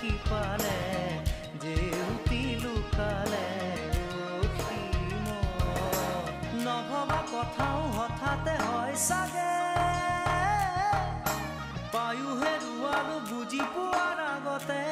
সিফালে জেউতি লুকালে অসীমত। নভবা কথাও হঠাতে হয় চাগে, পায়ো হেৰুৱালো বুজি পোৱাৰ আগতে।